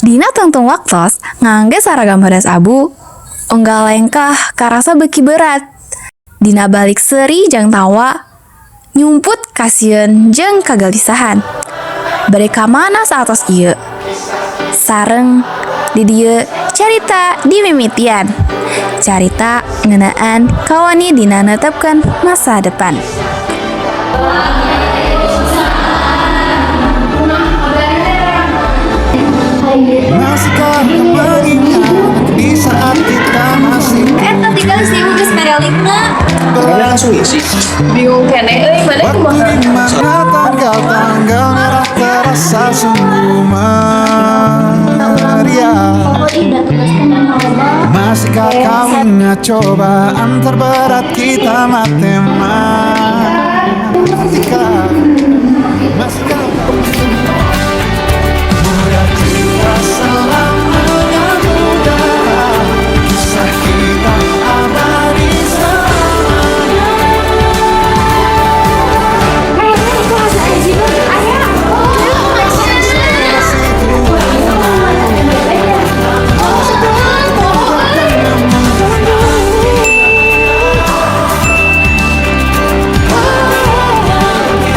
Dina tungtung waktos ngangge saragam bodas abu, unggal lengkah karasa beuki berat. Dina balik seuri jeung tawa, nyumput kasieun jeung kagelisahan. Bade ka mana saatos ieu? Sareng di dieu carita dimimitian. Carita ngeunaan kawani dina netepkeun masa depan. Masihkah kau mengingat di saat kita masih Eta tinggal si ibu geus mere linkna. Mana langsung isi. Bingung keneh euy, mana Waktu kumaha? Di mana tanggal-tanggal merah terasa sungguh meriah. Masihkah kau ingat cobaan terberat kita, matematika? Masihkah kau muda kita selamanya muda? Kisah kita abadi selamanya. Kasih Tuhan.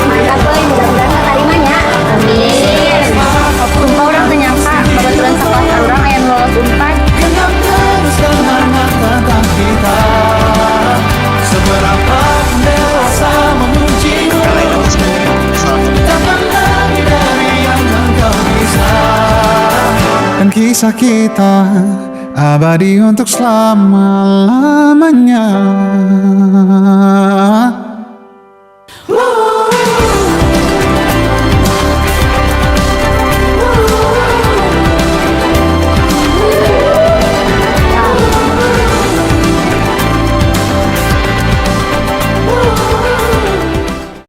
Mantap euy, mudah-mudahan katarima nya. Amin. Sumpah, urang teu nyangka babaturan sakelas urang aya nu lolos Unpad. Genggam terus kenangan tentang kita. Seberapa dewasa menguncimu, takkan lebih dari yang engkau bisa. Dan kisah kita abadi untuk selama-lamanya.